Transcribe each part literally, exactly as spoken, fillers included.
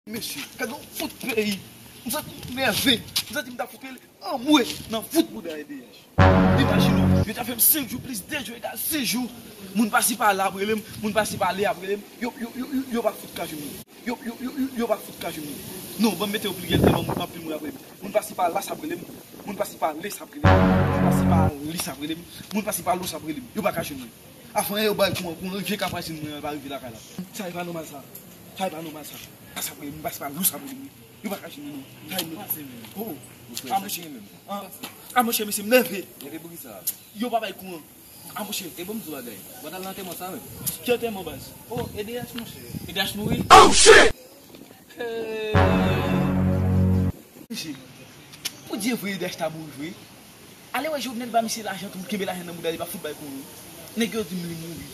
Mesye, gade yon fout peyi. M santi m nève. M santi m ta fout rele anmwe nan fout bouda E D H. Imajine w, yo ta fè m senk jou plis de jou egal sis jou. Moun pasi pala ap rele m, moun pasi pale ap rele m. Yo, yo, yo, yo, yo pa fout ka jwenn mwen. Yo, yo, yo, yo, yo pa fout ka jwenn mwen. Non, ban m mete yo pliryèl tèlman moun, anpil moun ap rele m. Moun pasi pala sa ap rele m. Moun pasi pale sa ap rele m. Moun pasi pale sa ap rele m. Moun pasi palo sa ap rele m. Yo pa ka jwenn mwen. Avan yo bay kouran, kouran vye kap rachin mwen an pa rive lakay la. Sa e pa nòmal sa. Sa e pa nòmal sa. Sa sa ap rele m, moun pasi palo sa ap rele m. Yo pa ka jwenn mwen non. Sa e nèt. Oh, oh. A monchè. A monchè, mesye m nève. Nève pou kisa? Yo pa bay kouran. A monchè. E bon m di w bagay. W al nan antèman sa menm. Ki antèman baz? Oh, E D H monchè. E D H mouri? Oh shit! Hey! Mesye, pou di vre E D H ta mouri vre. Ale wè Jovenel ba misye lajan tou, kenbe lajan nan bouda li, pa fout bay kouran. Nèg yo di m li mouri.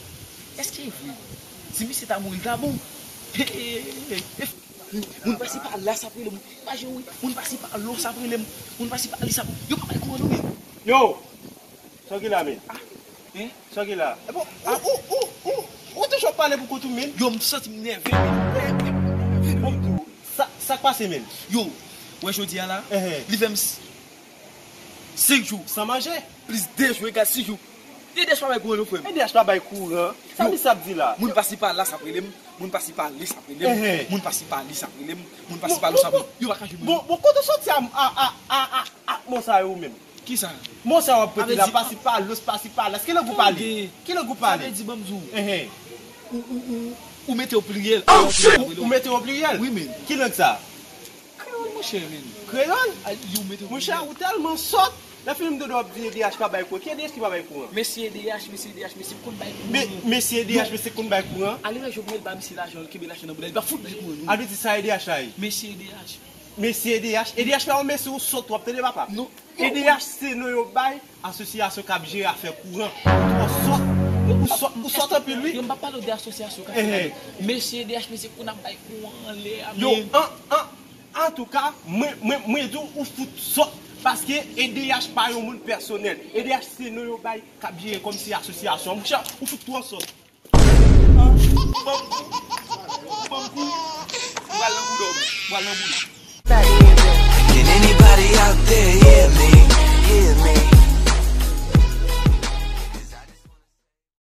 Èske e vre? Si misye ta mouri, li ta bon. Hey, hey, hey, hey. Moun pasi pala sa ap rele m. Imajine w, moun pasi palo sa ap rele m. Moun pasi pale sa ap, yo pa bay kouran non men. Yo! Sa w gen la, men? Ah, hein? Sa w gen la? E bon, ou, ou, ou, ou, ou toujou ap pale pou kont ou, men? Yo, m santi m nève, men. Bon, m di w, sa, sa k pase, men? Yo, wè jodi a la, ehe, li fè m s-, senk jou san manje, plis de jou egal sis jou. E D H pa bay kouran non, frè m. E D H pa bay kouran? Sa misye ap di la? Moun pasi pala sa ap rele m. Moun pasi pale sa ap rele m. Ehe. Moun pasi pale sa ap rele m. Moun pasi palo sa ap rele m. Yo pa ka jwenn mwen. Bon, bon, kote w soti a, a, a, a, a, a mo sa yo menm? Kisa? Mo sa w ap pote la, pasi palo, pasi pala. Ki lang ou pale? Ki lang ou pale? Sa vle di, ban m di w. Ehe. Ou, ou, ou, ou mete yo pliryèl. Ou, ou mete yo pliryèl? Wi, men. Ki lang sa? Kreyòl, monchè, men. Kreyòl? Ay, yo mete yo pliryèl. Monchè, ou tèlman sòt. Lè fini m tande w ap di E D H pa bay kouran. Ki E D H ki pa bay kouran? Mesye E D H, mesye E D H, mesye konn bay kouran. Mesye E D H, mesye konn bay kouran. Ale wè Jovenel ba misye lajan, l kenbe lajan nan bouda li, pa fout bay kouran non. A vle di sa E D H la ye? Mesye E D H. Mesye E D H, E D H pa yon mesye, ou sòt twòp, tande papa. Non. E D H se non yo bay asosyasyon k ap jere afè kouran. Ou twò sòt. Ou sòt, ou sòt anpil, wi. Yo, m pa pale de asosyasyon k ap fè. Mesye E D H, mesye konn ap bay kouran anlè a, men. Yo, an, an, antouka, mwen, mwen, mwen di w, ou fout sòt. Paske E D H pa yon moun pèsonèl. E D H se non yo bay k ap jere kòmsi asosyasyon. Monchè, ou fout twò sòt. An, ban m kou. Ban m kou. M pral nan bouda w, men. M pral nan bouda w. Can anybody out there hear me? Hear me?